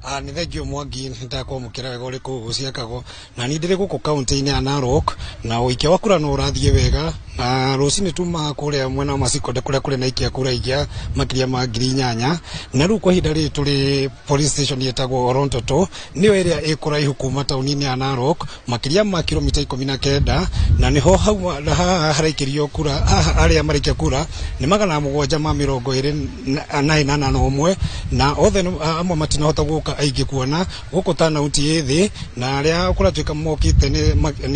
Nĩ thengio Mwangi, nĩndakwamũkĩra wega ũrĩ kũu ciakagwo na niĩ ndĩrĩ gũkũ kaunti-inĩ ya Narok na ũikia wa kura no ũrathiĩ wega na rũcinĩ tuma kũrĩa mwena wa Masikonde kũrĩa kũrĩ na ikia kura ikia makĩria ma 8,000. Na rĩu kwa ihinda rĩrĩ tũrĩ police station ĩtagwo Orontoto, nĩyo ĩrĩa ĩ kũraihu kuma taũni-inĩ ya Narok makĩria ma kilomita 19, na nĩho hau haha haraikĩrio kura. Haha arĩa maraikia kura nĩ 721, na othe amwe matinahota gũka aingĩ kuona gũkũ turnout ĩ thĩ, na arĩa kũratuĩka mokĩte nĩ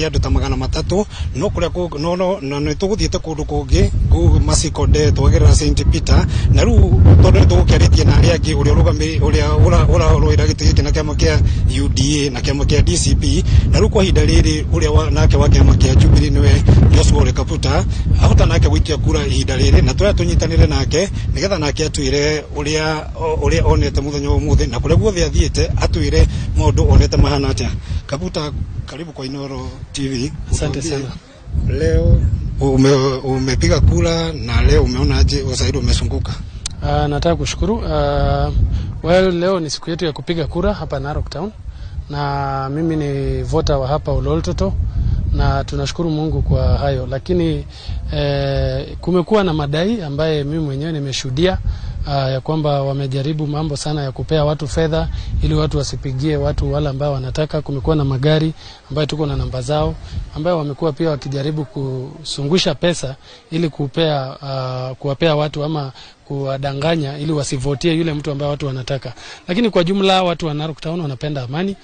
andũ ta 300. No kũrĩa no no na nĩ tũgũthiĩte kũndũ kũngĩ kũu Masikonde, twagerera St Peter, na rĩu tondũ nĩ tũgũkĩarĩtie na arĩa angĩ, ũrĩa ũrũgamĩ ũrĩa ũrarũĩra gĩtĩ gĩkĩ na kĩama kĩa UDA na kĩama kĩa DCP, na rĩu kwa ihinda rĩrĩ ũrĩa nake wa kĩama kĩa Jubilee nĩwe Joshua Ole Kaputa ahota nake gũikia kura ihinda rĩrĩ, na tũrĩa tũnyitanĩre nake nĩgetha nake atwĩre ũrĩa onete mũthenya wa ũmũthĩ na kũrĩa guothe athiĩte, atwĩre maũndũ onete mahana atĩa. Kaputa, karibu kwa Inoro TV. Asante sana. Leo umepiga kura na leo umeona aje usaidi umezunguka? Nataka kushukuru. Well, leo ni siku yetu ya kupiga kura hapa Narok Town na mimi ni voter wa hapa Ololtoto na tunashukuru Mungu kwa hayo, lakini kumekuwa na madai ambaye mimi mwenyewe nimeshuhudia ya kwamba wamejaribu mambo sana ya kupea watu fedha ili watu wasipigie watu wale ambao wanataka. Kumekuwa na magari ambayo tuko na namba zao ambayo wamekuwa pia wakijaribu kusungusha pesa ili kuwapea watu ama kuwadanganya ili wasivotie yule mtu ambaye watu wanataka. Lakini kwa jumla watu wa Narok Town wanapenda amani.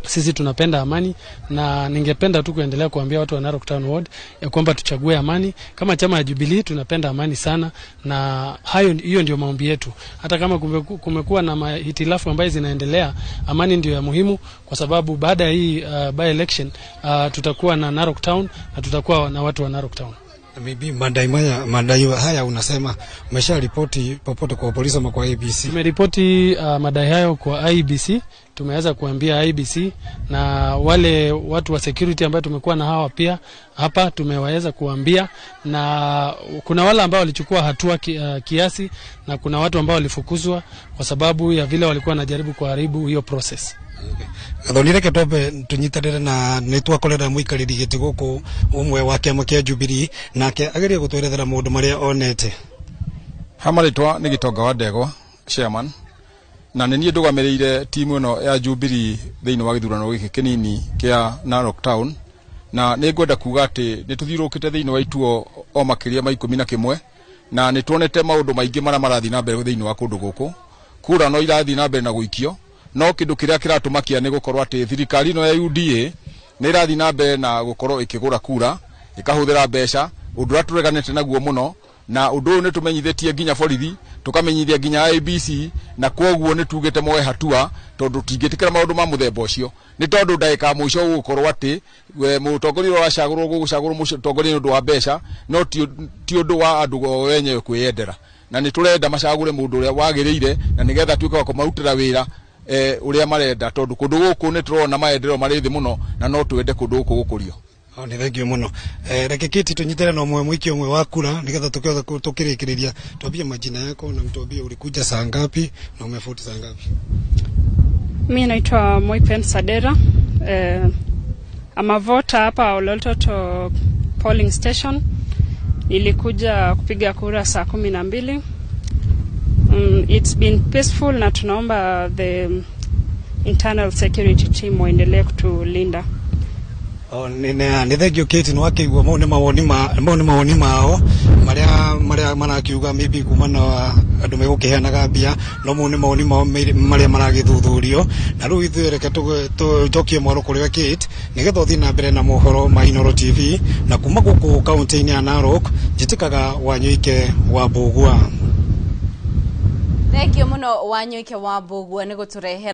Sisi tunapenda amani na ningependa tu kuendelea kuambia watu wa Narok Town Ward ya kwamba tuchague amani. Kama chama ya Jubilee tunapenda amani sana, na hayo hiyo ndio maombi yetu. Hata kama kumekuwa na mahitilafu ambayo zinaendelea, amani ndio ya muhimu, kwa sababu baada ya hii by election tutakuwa na Narok Town na tutakuwa na watu wa Narok Town. Maybe madai haya unasema umesha ripoti popote kwa polisi ama kwa IEBC? Tumeripoti madai hayo kwa IEBC. Tumeweza kuambia IEBC na wale watu wa security ambao tumekuwa na hawa pia hapa tumeweza kuambia, na kuna wale ambao walichukua hatua kiasi na kuna watu ambao walifukuzwa kwa sababu ya vile walikuwa wanajaribu kuharibu hiyo process. Gathoni, reke twambe tunyitanĩre na nĩ twakorera mũikarĩri gĩtĩ gũkũ ũmwe wa kĩama kĩa Jubilee, nake agerie gũtwerethera maũndũ marĩa onete. Ha marĩtwa nĩ Gĩtonga wa Ndegwa, chairman, na nĩ niĩ ndũgamĩrĩire timu ĩno ya Jubilee thĩinĩ wa gĩthurano gĩkĩ kĩnini kĩa Narok Town, na nĩ ngwenda kuga atĩ nĩ tũthiũrũrũkĩte thĩinĩ wa ituo o makĩria ma 11 na nĩ tuonete maũndũ maingĩ marĩa marathiĩ na mbere thĩinĩ wa kũndũ gũkũ. Kura no irathiĩ na mbere na gũikio, no kĩndũ kĩrĩa kĩratũmakia nĩ gũkorwo atĩ thirikari ĩno ya UDA nĩ ĩrathiĩ na mbere na gũkorwo ĩkĩgũra kura, ĩkahũthĩra mbeca, ũndũ ũrĩa tũreganĩte naguo mũno. Na ũndũ ũyũ nĩ tũmenyithĩtie nginya borithi, tũkamenyithia nginya IEBC, na kwoguo nĩ tugĩte moe hatua, tondũ tingĩtĩkĩra maũndũ ma mũthemba ũcio, nĩ tondũ ndagĩka ya mũico gũgũkorwo atĩ mũtongoria ũrĩa wacagũrwo gũgũcagũrwo mũtongoria nĩ ũndũ wa mbeca, no ti ũndũ wa andũ o wenyewe kwĩyendera. Na nĩ tũrenda macagũre mũndũ ũrĩa wagĩrĩire na nĩgetha tuĩke wa kũmarutĩra wĩra ũrĩa marenda, tondũ kũndũ gũkũ nĩ tũrona maendeleo marĩ thĩ mũno na no twende kũndũ gũkũ gũkũrio. Oh, nĩ thengio mũno. Reke kiti tunyitane na ũmwe mũikia ũmwe wa kura nĩgetha tukĩhota tukĩrĩkĩrĩria. Tuambie majina yako na utuambie ulikuja saa ngapi na umevote saa ngapi? Mi naitwa Moipen Sadera. I'm a voter hapa Ololtoto polling station. Nilikuja kupiga kura saa 12. It's been peaceful na tunaomba the internal security team waendelee kutulinda. Oh, nĩ thengio Kate, nĩ wakĩigua mau nĩ mawoni mao marĩa marakiuga maybe kuma na andũ megũkĩheanaga mbia, no mau nĩ mawoni mao marĩa maragĩthuthurio. Na rĩu ithuĩ reke tũnjokie mwaro kũrĩ we Kate nĩgetha ũthiĩ na mbere na mohoro ma Inoro TV, na kuma gũkũ kaunti-inĩ ya Narok njĩtĩkaga Wanyũike wa Mbũgua. Thengio mũno Wanyũike wa Mbũgua nĩ gũtũrehera.